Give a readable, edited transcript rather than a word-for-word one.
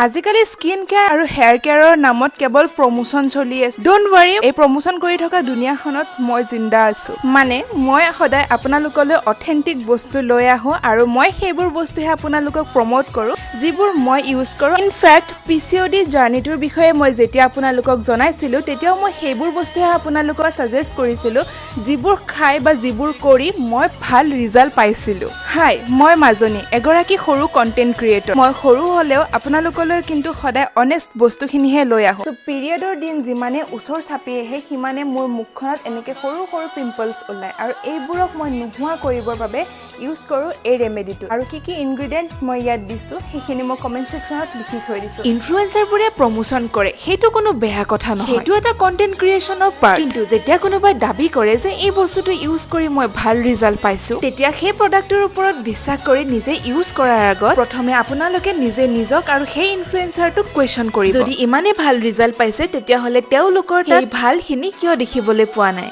আজিকালি skin care আৰু hair কেয়াৰৰ নামত কেৱল প্ৰমোচন চলি আছে। Don't worry, এই প্ৰমোচন কৰি থকা দুনীয়াখনত মই জিন্দা আছোঁ। মানে মই সদায় আপোনালোকলৈ অথেণ্টিক বস্তু লৈ আহোঁ আৰু মই সেইবোৰ বস্তুহে আপোনালোকক প্ৰম'ট কৰোঁ যিবোৰ মই ইউজ কৰোঁ। ইনফেক্ট পিচিঅ'ডি জাৰ্ণিটোৰ বিষয়ে মই যেতিয়া আপোনালোকক জনাইছিলোঁ, তেতিয়াও মই সেইবোৰ বস্তুহে আপোনালোকক ছাজেষ্ট কৰিছিলোঁ যিবোৰ খাই বা যিবোৰ কৰি মই ভাল ৰিজাল্ট পাইছিলোঁ। হাই, মই মাজনী, এগৰাকী সৰু কণ্টেণ্ট ক্ৰিয়েটৰ। মই সৰু হ'লেও আপোনালোকলৈ কিন্তু সদায় অনেষ্ট বস্তুখিনিহে লৈ আহোঁ। পিৰিয়ডৰ দিন যিমানে ওচৰ চাপি আহে, সিমানে মোৰ মুখখনত এনেকৈ সৰু সৰু পিম্পলছ ওলায় আৰু এইবোৰক মই নোহোৱা কৰিবৰ বাবে ইউজ কৰোঁ এই ৰেমেডিটো। আৰু কি কি ইনগ্ৰিডিয়েণ্ট মই ইয়াত দিছোঁ, সেইখিনি মই কমেণ্ট ছেকশ্যনত লিখি থৈ দিছোঁ। ইনফ্লুৱেঞ্চাৰবোৰে প্ৰমোচন কৰে, সেইটো কোনো বেয়া কথা নহয়, সেইটো এটা কণ্টেণ্ট ক্ৰিয়েশ্যনৰ পাৰ্ট। কিন্তু যেতিয়া কোনোবাই দাবী কৰে যে এই বস্তুটো ইউজ কৰি মই ভাল ৰিজাল্ট পাইছোঁ, তেতিয়া সেই প্ৰডাক্টটোৰ ওপৰত বিশ্বাস কৰি নিজে ইউজ কৰাৰ আগত প্ৰথমে আপোনালোকে নিজে নিজক আৰু সেই ইনফ্লুৱেঞ্চাৰটোক কুৱেশ্যন কৰিব। যদি ইমানেই ভাল ৰিজাল্ট পাইছে, তেতিয়াহ'লে তেওঁলোকৰ তাত ভালখিনি কিয় দেখিবলৈ পোৱা নাই?